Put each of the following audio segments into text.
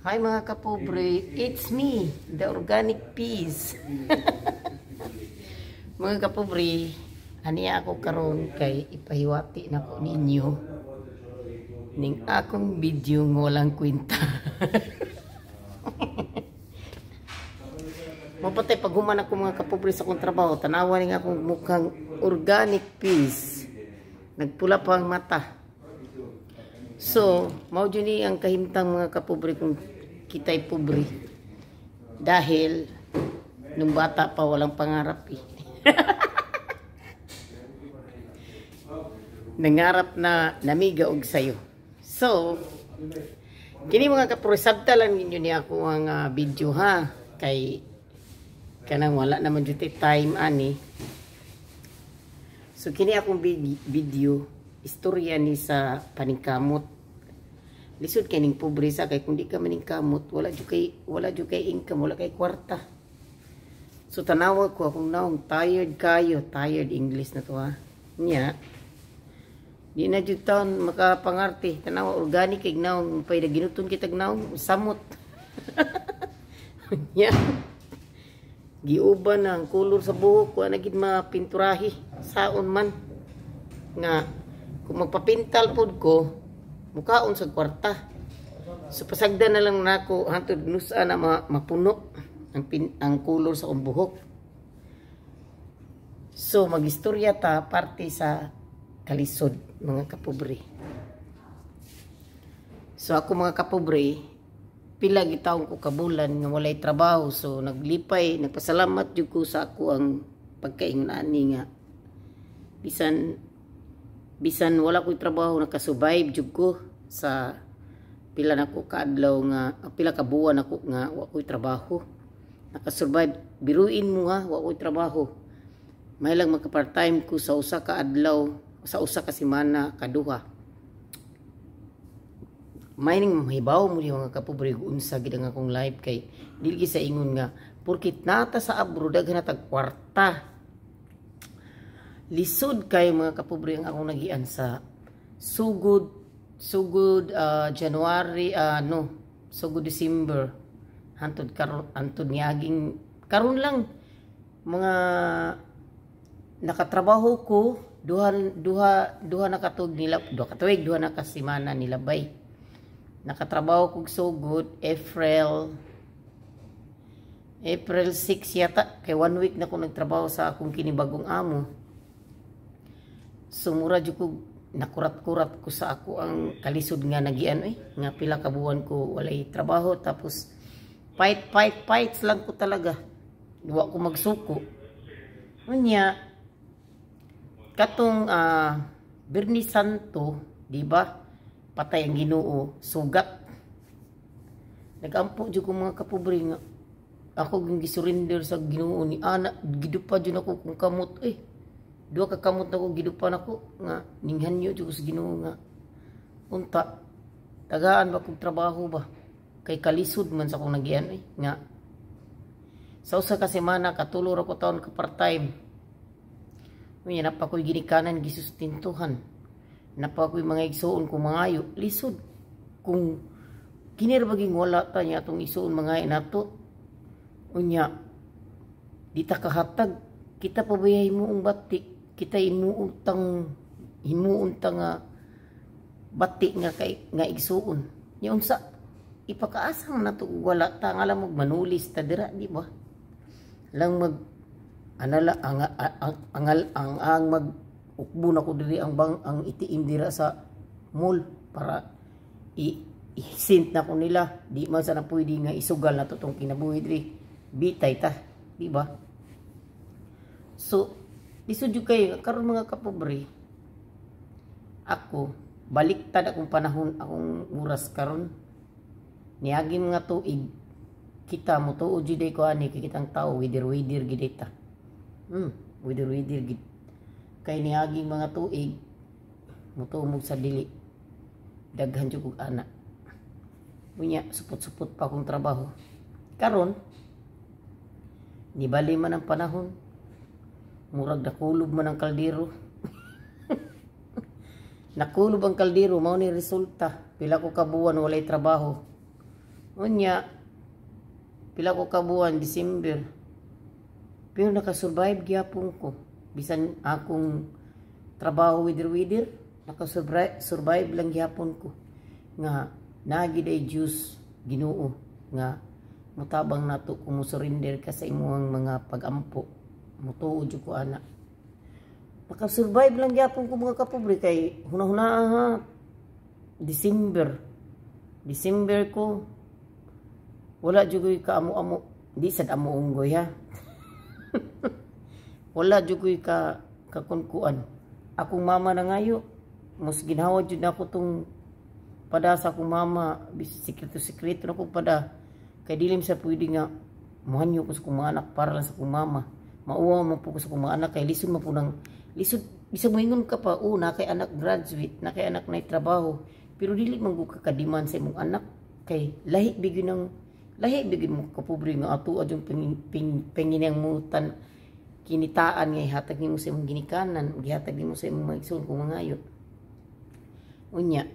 Hi, mga kapobre, it's me, the organic peace. Mga kapobre, aniya ako karon kay ipahiwati na ko ninyo ning akong video nga walang kwenta. Mapatay paghuman ako, mga kapobre, sa akong trabaho, tanawa ning akong mukhang organic peace. Nagpula pa ang mata. So, mao jud ni ang kahimtang, mga kapobre, kung kita'y pobre. Dahil nung bata pa, walang pangarap eh. Nangarap na namiga og sayo. So, kini, mga kapobre, sabta lang ninyo ni ako ang video ha, kay kanang wala naman jud time ani. So kini akong video, istorya ni sa paningkamot. Lisod kay ning pobre sa kay kung di ka maningkamot, wala jud kay income, wala kay kwarta. So tanawa ko akong naong, tired kayo, tired English na to ha. Nya di na jud taon makapangarte. Tanawa, organic kay naong pay ginuton kitag naong samot. Nya giuban na ang kulor sa buhok, wa na gid mapinturahi saon man nga kung magpapintal pod ko, mukaon sa kwarta. So pasagdan na lang nako hantod nusa na mapuno ang kulor sa akong buhok. So magistorya ta parte sa kalisod, mga kapobre. So ako, mga kapobre, pila gitawon ko kabulan nga walay trabaho. So naglipay, nagpasalamat jud ko sa ako ang pagkaingon ani nga bisan bisan wala ko'y trabaho, nakasurvive jud ko sa pila nako kaadlaw nga pila ka buwan ako nga wa ko'y trabaho. Nakasurvive, biruin mo ha, wa ko'y trabaho. May lang maka part time ko sa usa ka adlaw, sa usa ka semana kaduha. May ning mahibaw mo di, mga kapobre, unsa gid ang akong life, kay dili sa ingon nga porkit nata sa abroad, daghan na tag kwarta. Lisod kay, mga kapobre, ang akong nagian sa sugod sugod January, no, sugod December hantod karon, hantod niaging karon lang mga nakatrabaho ko duha duha duha na katug nila, duha ka tuig, duha na ka semana nilabay. Nakatrabaho kog sugod April, April 6 yata, kay one week na ko nagtrabaho sa akong kinibagong amo. Sumura jud ko, nakurat-kurat ko sa ako ang kalisod nga nagian eh, nga pila ka buwan ko walay trabaho. Tapos fight, fight, fights lang ko talaga, wa ko magsuko. Unya katong Biyernes Santo, di ba, patay ang Ginoo, sugat. Nagampo jud ko, mga kapobre, nga ako ging gisurrender sa Ginoo ni ana. Gidupa jud ako kung kamot eh, duha ka kamot nako gidupa nako nga ninghanyo jud ko sa Ginoo nga unta tagaan ba kog trabaho ba, kay kalisod man sa akong nagian eh, nga sa usa ka semana katulo ra ko taon ka part time. Unya napa ko'y ginikanan gisustintuhan, napa ko'y mga igsuon kung mangayo. Lisod kung kini ra baging wala ta niya atong igsuon mangayo nato. Unya di ta kahatag, kita pabayay mo ang bati, kita himuuntang himuunta nga bati nga kay nga igsuon nya. Unsa ipakaasa man nato wala ta? Nga mo manulis ta dira, di ba lang mag anala ang mag ukbo na ko diri ang bang ang itiim dira sa mall para i i-send na ko nila. Di man sana pwede nga isugal na to tong kinabuhi diri, bitay ta, di ba? So lisod jud kayo karon, mga kapobre. Ako baliktad akong panahon, akong oras karon. Niagi mga tuig, kita mo tuod jud ko ani kay kitang tao widir widir gid ta, widir widir gid kay niaging mga tuig mutuo sa dili daghan jud kog ana. Unya supot-supot pa akong trabaho. Karon nibali man ang panahon, murag nakulob man ang kaldero. Nakulob ang kaldero, mao ni resulta. Pila ko kabuwan walay trabaho. Unya, pila ko kabuan, December. Pero nakasurvive gyapon ko. Bisan akong trabaho widir-widir, nakasurvive survive lang gyapon ko. Nga nagi day Diyos Ginoo nga mutabang nato kung mo surrender ka sa imong mga pagampo. Mutuo jud ko ana. Nakasurvive lang gyapon ko, mga kapobre, kay hunahuna ha, December. December ko wala jud ko'y kaamo-amo. Di sad amo unggoy ha. Wala jud ko'y ka kakunkuan. Akong mama na ngayo. Mas ginhawa jud nako tong pada sa akong mama, sikreto-sikreto na ko pada. Kay dilim sa pwede nga muhanyo ko sa akong mga anak para lang sa akong mama. Mauwa mo po ko sa akong mga anak kay lisod man po nang lisod bisag moingon ka pa, oh, na kay anak graduate, na kay anak na trabaho, pero dili man gud ka kadiman sa imong anak kay lahi bigyo ng lahi bigyo mo, kapobre, nga ato adjong penginang mutan kinitaan nga ihatag nimo sa imong ginikanan, gihatag nimo sa imong mga igsoon kung mangayo. Unya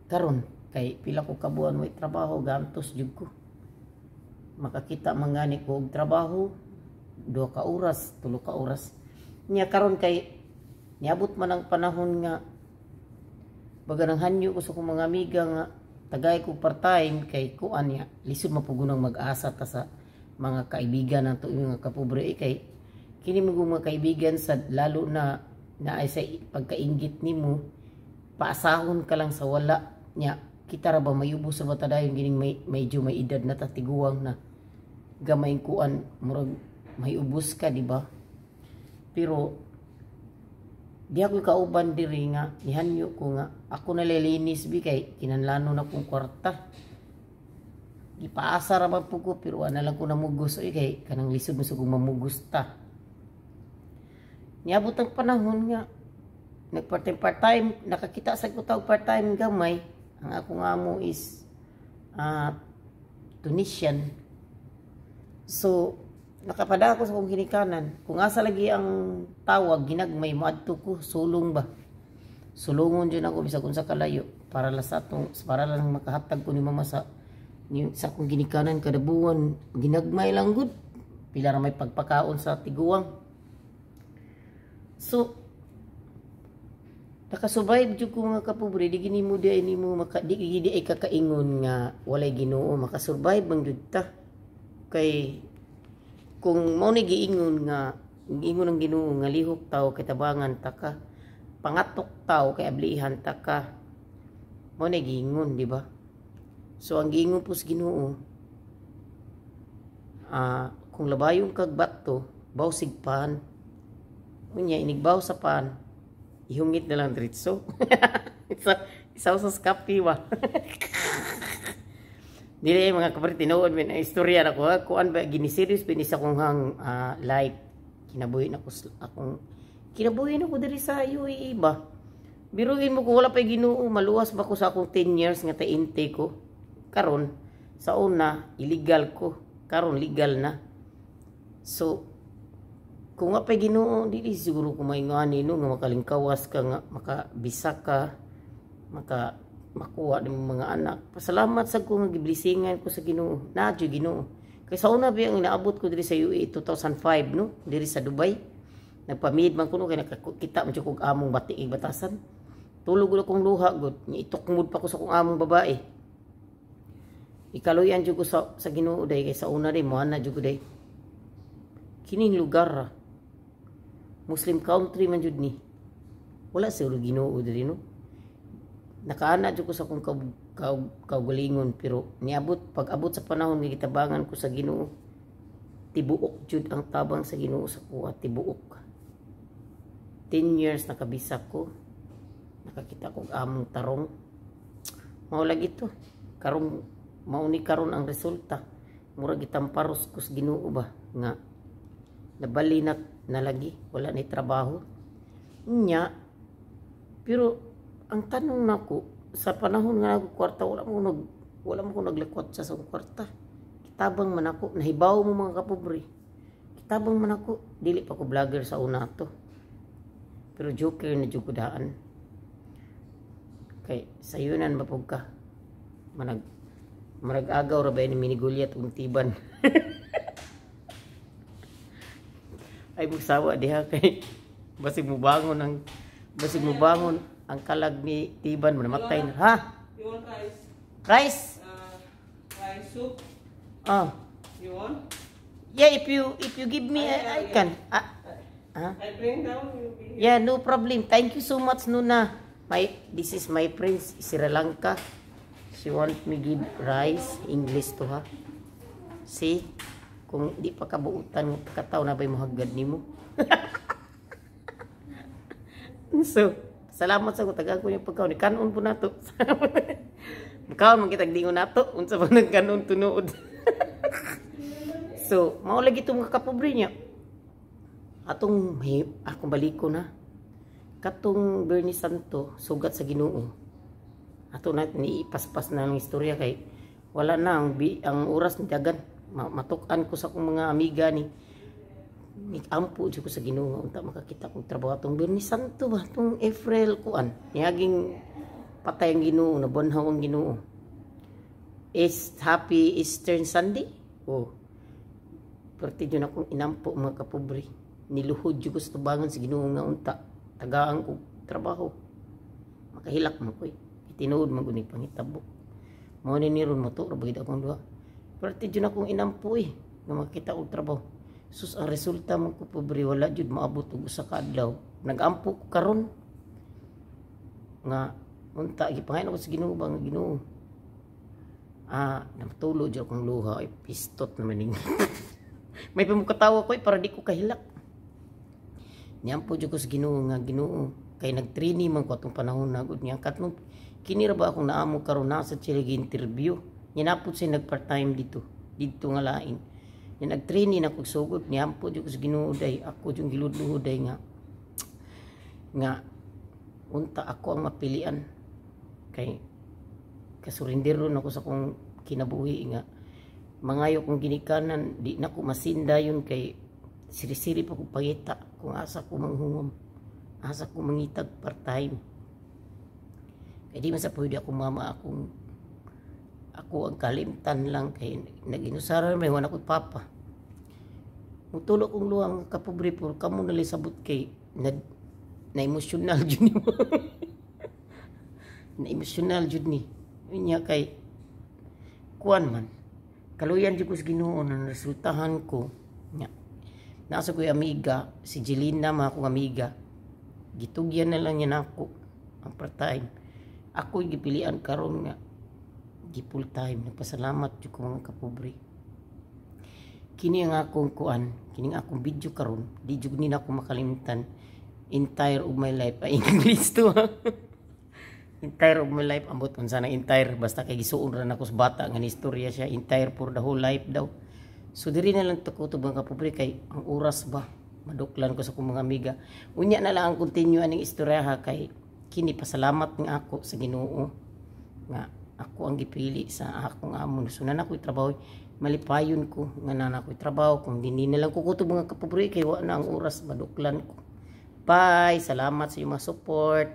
karon kay pila ko kabuan way trabaho, gantos jud ko. Makakita man gani ko og trabaho 2 ka oras, 3 ka oras. Nya karon kay niabot man ang panahon nga baga nang hanyo ko sa akong mga amiga nga tagay ko part-time kay kuan niya, lisod mapugunang mag-asa ta sa mga kaibigan nato, yung mga kapobre eh, kay kini mo mga kaibigan sa lalo na na ay sa pagkainggit nimo, paasahon ka lang sa wala nya. Kita ra ba, mayubos sa bata dayon gining may, medyo may edad na ta, tiguang na gamay, kuan, murag may ubos ka, di ba? Pero di ako kauban diri nga nihanyo ko nga ako nalilinis bi kay kinanlano na kong kwarta. Gipaasa ra ba po ko, pero wala lang ko namugos oy, kay kanang lisod mo sa kong mamugos ta. Niabot ang panahon nga nag part-time part-time, nakakita sa ko tawag part-time gamay. Ang akong amo is Tunisian, so nakapada ako sa akong ginikanan. Kung asa lagi ang tawag ginagmay, moadto ko, sulong ba, sulungon jud ako bisag unsa kalayo para lang sa atong para lang makahatag ko ni mama sa akong ginikanan kada buwan, ginagmay lang gud, pila ra may pagpakaon sa tiguang. So nakasurvive jud ko, mga kapobre. Di gini mo di ay nimo maka di di ay kakaingon nga walay Ginoo, makasurvive man jud ta kay kung mao ni giingon nga giingon ang Ginoo nga lihok tawo kay tabangan ta ka, pangatok tawo kay ablihan ta ka. Mao ni giingon, di ba? So ang giingon po sa Ginoo, kung labayong kag bato, bawsig pan. Unya inigbaw sa pan, ihungit na lang diretso. Isa isa sa skapi ba. Dili, mga kapatid, tinuod min ang istorya nako ha. Kuan ba, giniserious ba ni sa akong hang life, kinabuhi na ko akong kinabuhi na ko diri sa UAE ba. Biruin mo, kung wala pa Ginoo, maluwas ba ko sa akong 10 years nga tainte ko karon? Sa una illegal ko, karon legal na. So kung wa pa Ginoo, dili siguro ko maingani no nga makalingkawas ka, nga makabisa ka, maka makuha ng mga anak. Pasalamat sa ko nga giblisingan ko sa Ginoo. Na jud Ginoo. Kay sa una ba ang inaabot ko diri sa UAE 2005 no, diri sa Dubai. Nagpamid man ko no kay nakakita man jud kog among bati batasan. Tulog gud akong luha gud, itukmod pa ko sa akong among babae. Ikaluyan jud ko sa Ginoo day kay sa una day mo na jud ko day. Kining lugar ra. Muslim country man jud ni. Wala siguro Ginoo diri no. Nakaana jud ko sa akong kaugalingon, pero niabot pag abot sa panahon nga gitabangan ko sa Ginoo, tibuok jud ang tabang sa Ginoo sa kuha, tibuok. 10 years nakabisa ko, nakakita ko among tarong. Mao lagi to karong, mao ni karon ang resulta. Mura gitamparos ko sa Ginoo ba nga nabali na nalagi, wala ni trabaho nya. Pero ang tanong nako, sa panahon nga ako kwarta, wala mo ko naglakwat sa akong kwarta. Kitabang man ako, nahibaw mo, mga kapobre, kitabang man ako. Dili pa ko vlogger sa una to, pero joker na jud ko daan kay sayunan ba pug ka manag Murag agaw ra ba ni mini Goliath ug tiban. Ay magsawa diha kay basig mubangon ang kalag ni Tiban, namatay na. Ha? You want rice? Rice? Rice soup? Oh. You want? Yeah, if you give me, I can. Ah, ah. I bring down, you be here. Yeah, no problem. Thank you so much, Nuna. My this is my prince, Sri Lanka. She want me give rice, English to ha. See? Kung di pa kabuutan nga pagkatao na ba'y muhagad nimo. So, salamat sa tagaan ko yung pagkaon. Kanon po nato. Kaon man kitag dingon nato. Unsa ba nang kanon tunuod. So, mao lagi to, mga kapobre niya. Atong akong baliko na. Katong Bernie Santo sugat sa Ginoo. Ato na ni ipaspas na ang istorya kay wala na ang oras ni dagan. Matuk-an ko sa akong mga amiga ni ampo jud ko sa Ginoo unta makakita kog trabaho. Atong Bernie Santo ba, atong April kuan niaging patay ang Ginoo, nabunhaw ang Ginoo. Is happy Eastern Sunday. Oh, perti jud akong inampo, mga kapobre. Niluhod jud ko sa tubangan sa Ginoo nga unta tagaan ko trabaho, makahilak man ko eh. Tinuod man gud ni pangitabo mao ni ron mo to ra bagid akong duha. Perti jud akong inampo eh nga makita og trabaho. Sus, ang resulta mo ko pobre, wala jud maabot og usa ka adlaw. Nagampo ko karon nga unta gipangayon ako sa Ginoo ba nga Ginoo, namatulo jud akong luha ay pistot naman ning may pamukatawa ko eh, para di ko kahilak. Niampo jud ko sa Ginoo nga Ginoo kay nag-training man ko atong panahon na gud niya katong kini ra ba akong naamo karon na sa Chile interview niya, napod siya nag part time dito dito nga lain niya nag-training ako sugod. Niampo jud ko sa Ginoo day ako jud giludluhod day nga nga unta ako ang mapilian kay kasurinderon ako sa akong kinabuhi nga mangayo kong ginikanan di na ko masinda yun kay siri-siri pa ko pangita kung asa ko manghungom, asa ko mangitag part time kay di man sa pwede ako mama akong ako ang kalimtan lang kay nag-inusaran may wala ko papa. Mutulo kong luha, mga kapobre, por kamo nali sabot kay na emosyonal jud ni mo, na emosyonal jud ni unya kay kuan man kaluyan jud ko sa Ginoo na resultahan ko nya. Nasa ko'y amiga si Jelina, mga akong amiga, gitugyan na lang niya nako ang part time. Ako gipilian karon nga gi full time. Nagpasalamat jud ko, mga kapobre. Kini ang akong kuan, kini ang akong video karon, di jud ni nako makalimtan entire of my life. Ay, English to ha. Entire of my life, ambot unsa na entire, basta kay gisuon ra nako sa bata nga ni istorya siya, entire for the whole life daw. So diri na lang to ko to, mga kapobre, kay ang oras ba, maduklan ko sa akong mga amiga. Unya na lang ang continue aning istorya ha, kay kini pasalamat nga ako sa Ginoo nga ako ang gipili sa akong amo. So na ako'y trabaho, malipayon ko nga na ako'y trabaho. Kung hindi na lang ko kutob, mga kapobre, kay wa na ang oras, maduklan ko. Bye, salamat sa inyong mga support.